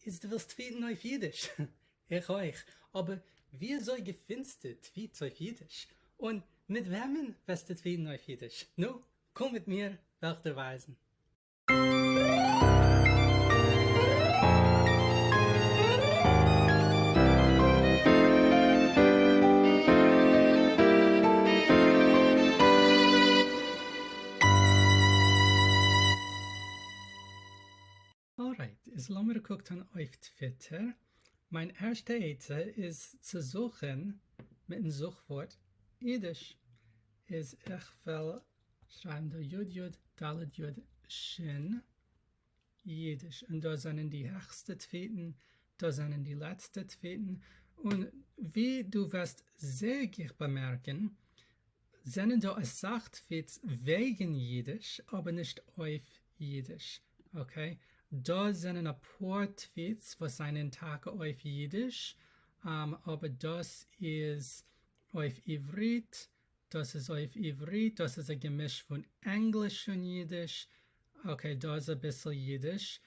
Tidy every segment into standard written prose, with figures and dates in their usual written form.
איז דו ווילסט טוויטן אויף אידיש? איך אויך, אבער ווי אזוי געפינסטו tweets אויף אידיש? און מיט וועמען וועסטו טוויטן אויף אידיש? נו, קום מיט מיר וועל איך דיר ווייזן. Alright, איז לאמיר קוקן אויף טוויטער. מיין ערשטע עצה איז צו זוכן מיטן זוך-ווארט אידיש. איז איך וועל שרייבן דא יוד יוד דלת יוד שין אידיש און דא זענען די העכסטע טוויטן, דא זענען די לעצטע טוויטן, און ווי דו וועסט זייער גיך באמערקן זענען דא אסאך tweets וועגן אידיש אבער נישט אויף אידיש, okay? דא זענען אפאר tweets וואס זענען טאקע אויף אידיש אבער דאס איז אויף עברית, דאס איז אויף עברית, דאס איז א געמיש פון ענגליש און אידיש, okay דא איז אביסל אידיש,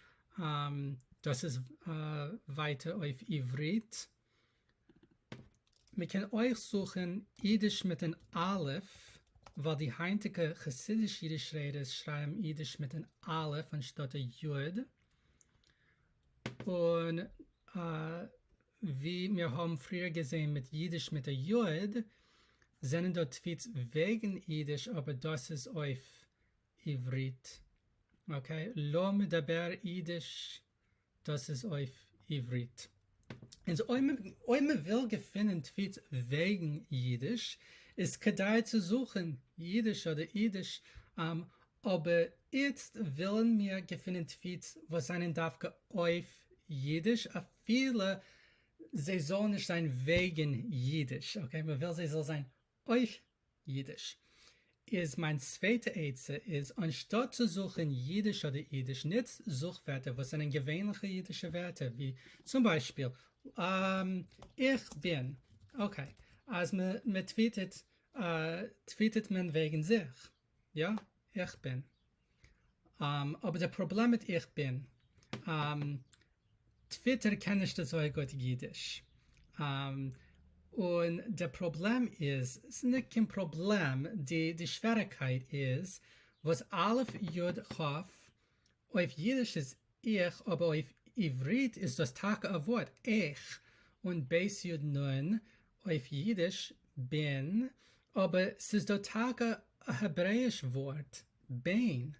דאס איז ווייטער אויף עברית. מען קען אויך זוכן אידיש מיט אן אלף, ווייל די היינטיגע חסידיש אידיש רעדערס שרייבן אידיש מיט אן אלף אנשטאט א יוד, און ווי מיר האבן פריער געזען מיט אידיש מיט א יוד, זענען דא tweets וועגן אידיש אבער דאס איז אויף עברית, okay, לא מדבר אידיש דאס איז אויף עברית. איז אויב מען וויל געפינען tweets וועגן אידיש איז כדאי צו זוכן אידיש אדער אידיש, אבער איצט ווילן מיר געפינען tweets וואס זענען דווקא אויף אידיש אפילו זיי זאלן נישט זיין וועגן אידיש, okay, מען וויל זיי זאל זיין אויף אידיש. איז מיין צווייטע עצה איז אנשטאט צו זוכן אידיש אדער אידיש נוץ זוך ווערטער וואס זענען געווענליכע אידישע ווערטער ווי צום ביישפיל איך בין okay אז מען טוויטעט טוויטעט מען וועגן זיך יא איך בין אבער די פראבלעם מיט איך בין טוויטער קען נישט אזוי גוט אידיש, און די פראבלעם איז, ס'איז נישט קיין פראבלעם, די שוועריקייט איז וואס א' י' כ' אויף אידיש איז איך אבער אויף עברית איז דאס טאקע א ווארט איך, און ב' י' נ' אויף אידיש בין, אבער ס'איז דא טאקע א העברעיש ווארט בין,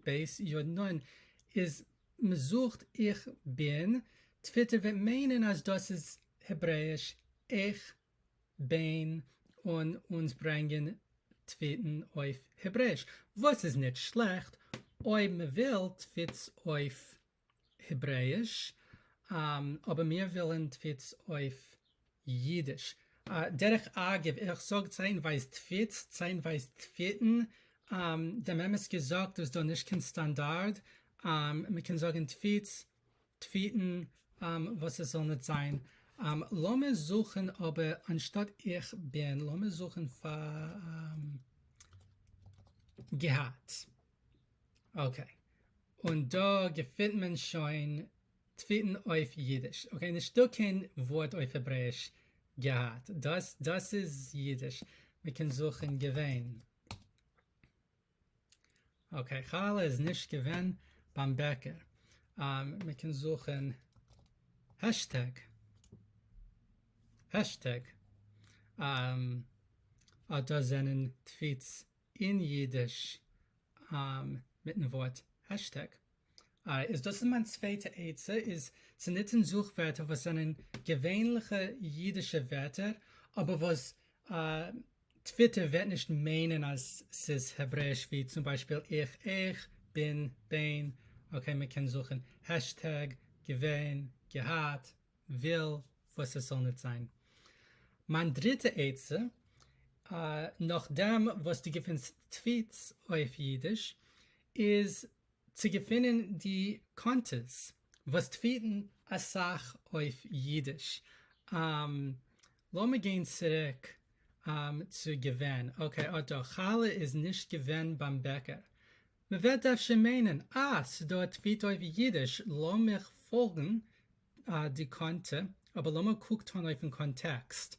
ב' י' נ' איז מ'זוכט איך בין, טוויטער וועט מיינען אז דאס איז העברעיש איך בין און אונז ברענגען טוויטן אויף העברעיש, וואס איז נישט שלעכט אויב מ'וויל tweets אויף העברעיש, אבער מיר ווילן tweets אויף אידיש. דרך אגב, איך זאג צייטנווייז tweets, צייטנווייז טוויטן, דעם אמת געזאגט איז דא נישט קיין סטאנדארד, מ'קען זאגן tweets, טוויטן, וואס עס זאל ניט זיין. לאמיר זוכן אבער אנשטאט איך בין, לאמיר זוכן פאר געהאט. Okay. און דא געפינט מען שוין טוויטן אויף אידיש, okay, נישטא קיין ווארט אויף העברעיש געהאט, דאס דאס איז אידיש, מען קען זוכן געווען. Okay, חלה איז נישט געווען ביים בעקער, מען קען זוכן hashtag, hashtag, אט דא זענען tweets אין אידיש מיטן ווארט hashtag. איז דאס איז מיין צווייטע עצה איז צו נוצן זוך ווערטער וואס זענען געווענליכע אידישע ווערטער אבער וואס טוויטער וועט נישט מיינען אז ס'איז העברעיש ווי צום ביישפיל איך איך בין בין okay מ'קען זוכן hashtag געווען געהאט וויל וואס עס זאל ניט זיין. מיין דריטע עצה, נאכדעם וואס דו געפינסט tweets אויף אידיש, איז צו געפינען די קאנטעס וואס טוויטן אסאך אויף אידיש. לאמיר גיין צוריק צו געווען. Okay, אט דא, חלה איז נישט געווען ביים בעקער. מ'וועט אפשר מיינען, אה, ס'דא א טוויט אויף אידיש, לאמיך פאלגן. די קאנטע, אבער לאמיר קוק טון אויפן קאנטעקסט.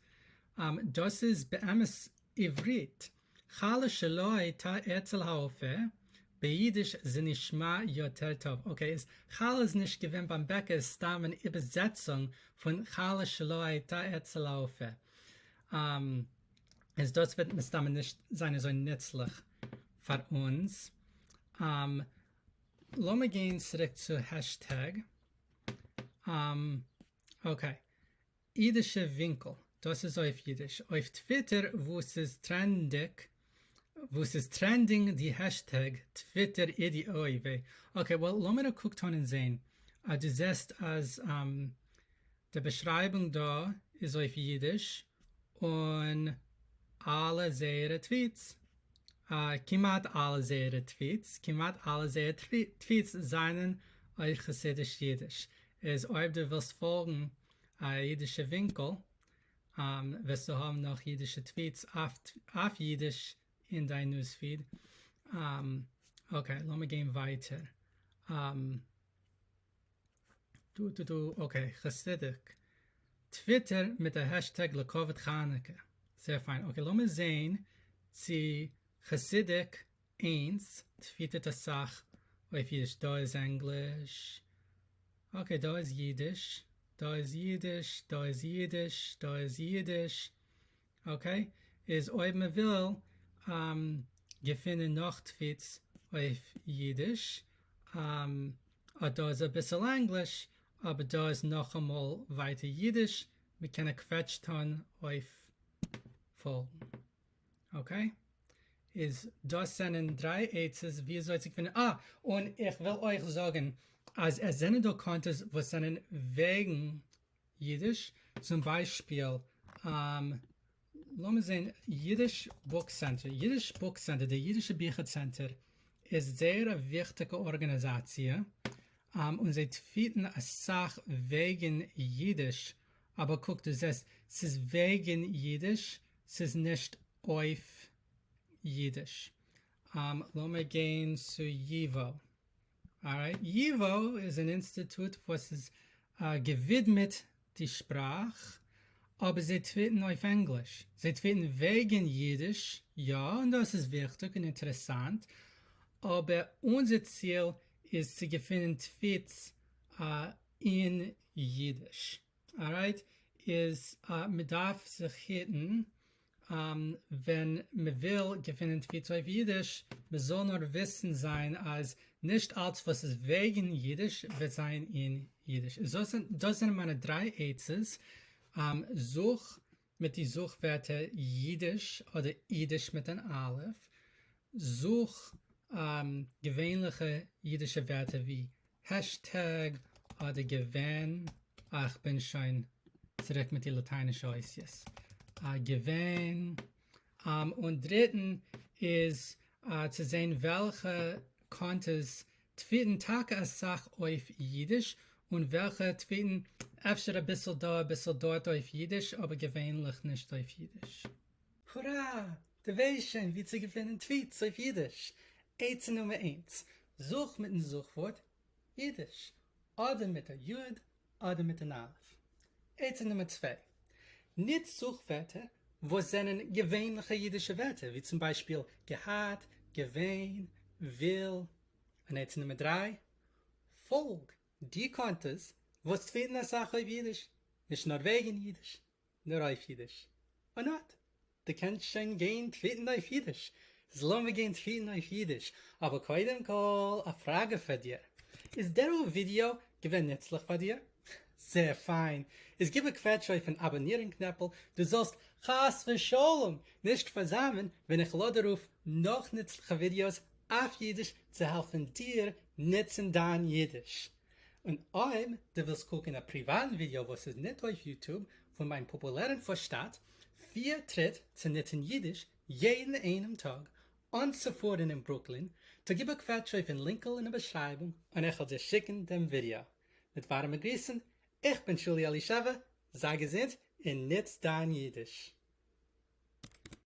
דאס איז באמת עברית. חלה שלא היתה אצל האופה, ביידיש זה נשמע יותר טוב. Okay, איז חלה איז נישט געווען ביים בעקער איז סתם אן איבערזעצונג פון חלה שלא היתה אצל האופה. איז דאס וועט מסתמא נישט זיין אזוי נוצליך פאר אונז. לאמיר גיין צוריק צו hashtag. Okay. אידישע ווינקל, דאס איז אויף אידיש. אויף טוויטער וואו ס'איז טרענדיג, וואו ס'איז trending די hashtag טוויטער אידי אוי וויי. Okay, well לאמיר א קוק טון און זעהן. אז דו זעסט אז די באשרייבונג דא איז אויף אידיש און אלע זייערע tweets, כמעט אלע זייערע tweets, כמעט אלע זייערע tweets זענען אויף חסידיש אידיש. איז אויב דו ווילסט פאלגן א אידישע ווינקל וועסטו האבן נאך אידישע tweets אויף אידיש אין דיין newsfeed. Okay, לאמיר גיין ווייטער. דא דא דא, okay, חסידיק. טוויטער מיט א hashtag לכבוד חנוכה. זייער פיין. Okay, לאמיר זעהן צו חסידיק איינס טוויטערט אסאך אויף אידיש. דא איז ענגליש. Okay, דא איז אידיש. דא איז אידיש. דא איז אידיש. דא איז אידיש. Okay, איז אויב מען וויל געפינען נאך tweets אויף אידיש, אט דא איז אביסל ענגליש, אבער דא איז נאכאמאל ווייטער אידיש, מען קען א קוועטש טון אויף פאלגן. Okay? איז דאס זענען דריי עצות וויאזוי צו געפינען, אה! און איך וויל אויך זאגן אז עס זענען דא קאנטעס וואס זענען וועגן אידיש, צום ביישפיל, לאמיר זען, Yiddish Book Center, Yiddish Book Center, די אידישע ביכער צענטער, איז זייער א וויכטיגע ארגאניזאציע, און זיי טוויטן אסאך וועגן אידיש, אבער קוק דו זעסט, ס'איז וועגן אידיש, ס'איז נישט אויף אידיש. לאמיר גיין צו ייווא. Alright, ייווא איז אן אינסטיטוט וואס איז געווידמעט די שפראך, אבער זיי טוויטן אויף ענגליש. זיי טוויטן וועגן אידיש, יא, און דאס איז וויכטיג און אינטערעסאנט, אבער אונזער ציל איז צו געפינען tweets אין אידיש. Alright, איז מ'דארף זיך היטן ווען מ'וויל געפינען tweets אויף אידיש, מ'זאל נאר וויסן זיין אז נישט אלץ וואס איז וועגן אידיש וועט זיין אין אידיש. דאס זענען מיינע דריי עצות, זוך מיט די זוך ווערטער אידיש אדער אידיש מיט אן אלף, זוך געווענליכע אידישע ווערטער ווי hashtag אדער געווען, אה איך בין שוין צוריק מיט די לאטיינישע אותיות, געווען, און דריטן איז צו זען וועלכע קאנטעס טוויטן טאקע אסאך אויף אידיש און וועלכע טוויטן אפשר אביסל דא אביסל דארט אויף אידיש אבער געווענליך נישט אויף אידיש. הורא! דו ווייסט שוין ווי צו געפינען tweets אויף אידיש. עצה נומער איינס, זוך מיטן זוכווארט אידיש, אדער מיט א י' אדער מיט אן אלף. עצה נומער צוויי, נוץ זוכווערטער וואס זענען געווענליכע אידישע ווערטער, ווי צום ביישפיל געהאט, געווען, וויל. און עצה נומער דריי, פאלג די קאנטעס וואס טוויטן אסאך אויף אידיש, נישט נאר וועגן אידיש, נאר אויף אידיש. און אט, דו קענסט שוין גיין טוויטן אויף אידיש. איז לאמיר גיין טוויטן אויף אידיש. אבער קודם כל א פראגע פאר דיר. איז דער ווידיאו געווען נוצליך פאר דיר? זייער פיין. איז גיב א קוועטש אויפן אבאנירן קנעפל, דו זאלסט חס ושלום נישט פארזאמען ווען איך לאד ארויף נאך נוצליכע ווידיאוס אויף אידיש צו העלפן דיר נוצן דיין אידיש. און אויב דו ווילסט קוקן א פריוואטן ווידעא וואס איז ניט אויף YouTube פון מיין פאפולערן ווארשטאט פיר טריט צו נוצן אידיש יעדן איינעם טאג אנצופארן אין ברוקלין, טא גיב א קוועטש אויפן לינקל אין די באשרייבונג און איך וועל דיר שיקן דעם ווידעא. מיט ווארעמע גריסן, איך בין שולי אלישבע, זיי געזונט און נוץ דיין אידיש!